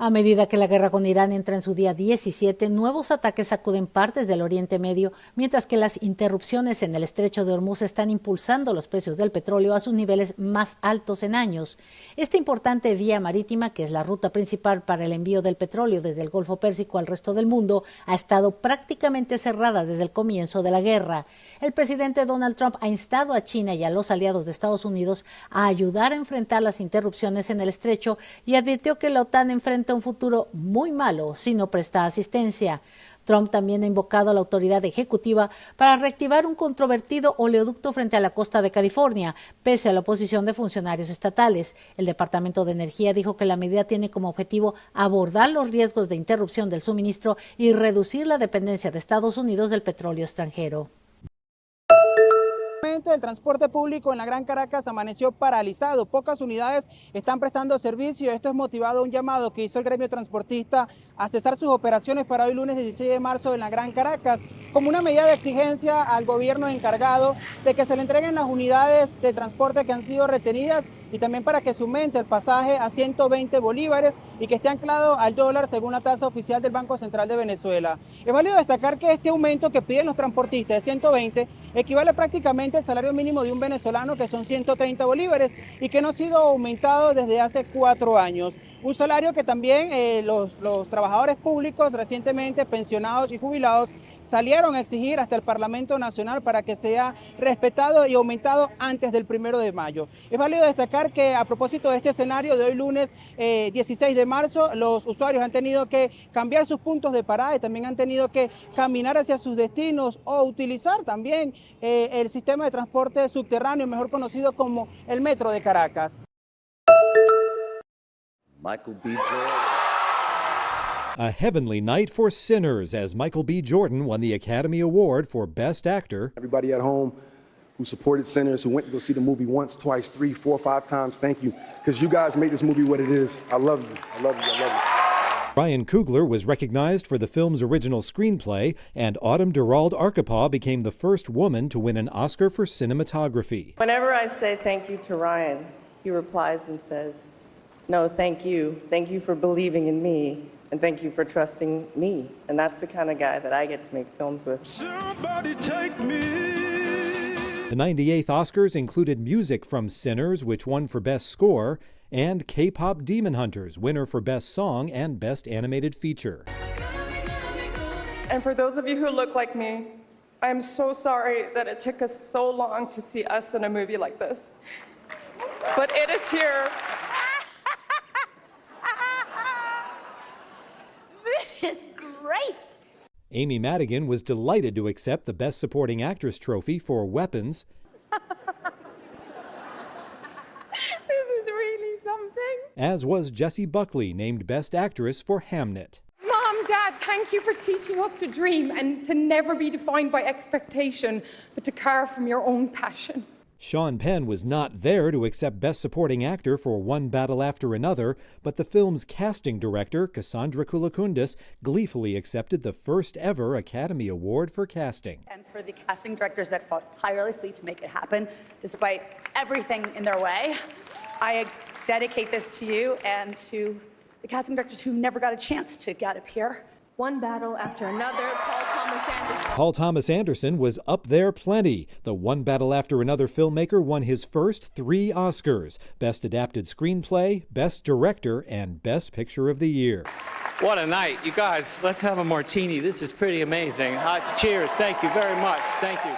A medida que la guerra con Irán entra en su día 17, nuevos ataques sacuden partes del Oriente Medio, mientras que las interrupciones en el estrecho de Hormuz están impulsando los precios del petróleo a sus niveles más altos en años. Esta importante vía marítima, que es la ruta principal para el envío del petróleo desde el Golfo Pérsico al resto del mundo, ha estado prácticamente cerrada desde el comienzo de la guerra. El presidente Donald Trump ha instado a China y a los aliados de Estados Unidos a ayudar a enfrentar las interrupciones en el estrecho y advirtió que la OTAN enfrenta un futuro muy malo si no presta asistencia. Trump también ha invocado a la autoridad ejecutiva para reactivar un controvertido oleoducto frente a la costa de California, pese a la oposición de funcionarios estatales. El Departamento de Energía dijo que la medida tiene como objetivo abordar los riesgos de interrupción del suministro y reducir la dependencia de Estados Unidos del petróleo extranjero. El transporte público en la Gran Caracas amaneció paralizado. Pocas unidades están prestando servicio. Esto es motivado a un llamado que hizo el gremio transportista a cesar sus operaciones para hoy lunes 16 de marzo en la Gran Caracas, como una medida de exigencia al gobierno encargado de que se le entreguen las unidades de transporte que han sido retenidas y también para que se aumente el pasaje a 120 bolívares y que esté anclado al dólar según la tasa oficial del Banco Central de Venezuela. Es válido destacar que este aumento que piden los transportistas de 120 equivale prácticamente al salario mínimo de un venezolano, que son 130 bolívares, y que no ha sido aumentado desde hace 4 años. Un salario que también los trabajadores públicos recientemente pensionados y jubilados salieron a exigir hasta el Parlamento Nacional para que sea respetado y aumentado antes del 1 de mayo. Es válido destacar que, a propósito de este escenario de hoy lunes 16 de marzo, los usuarios han tenido que cambiar sus puntos de parada y también han tenido que caminar hacia sus destinos o utilizar también el sistema de transporte subterráneo, mejor conocido como el Metro de Caracas. Michael B. Jordan. A heavenly night for Sinners as Michael B. Jordan won the Academy Award for Best Actor. Everybody at home who supported Sinners, who went to go see the movie once, twice, three, four, five times, thank you. Because you guys made this movie what it is. I love you. I love you. I love you. Ryan Coogler was recognized for the film's original screenplay, and Autumn Durald Arkapaw became the first woman to win an Oscar for cinematography. Whenever I say thank you to Ryan, he replies and says, "No, thank you. Thank you for believing in me, and thank you for trusting me." And that's the kind of guy that I get to make films with. Somebody take me. The 98th Oscars included music from Sinners, which won for Best Score, and K Pop Demon Hunters, winner for Best Song and Best Animated Feature. And for those of you who look like me, I am so sorry that it took us so long to see us in a movie like this. But it is here. This is great. Amy Madigan was delighted to accept the Best Supporting Actress trophy for Weapons. This is really something. As was Jessie Buckley, named Best Actress for Hamnet. Mom, Dad, thank you for teaching us to dream and to never be defined by expectation, but to carve from your own passion. Sean Penn was not there to accept Best Supporting Actor for One Battle After Another, but the film's casting director, Cassandra Kulukundis, gleefully accepted the first ever Academy Award for casting. And for the casting directors that fought tirelessly to make it happen, despite everything in their way, I dedicate this to you and to the casting directors who never got a chance to get up here. One Battle After Another, Paul Thomas Anderson. Paul Thomas Anderson was up there plenty. The One Battle After Another filmmaker won his first three Oscars: Best Adapted Screenplay, Best Director, and Best Picture of the Year. What a night. You guys, let's have a martini. This is pretty amazing. Cheers. Thank you very much. Thank you.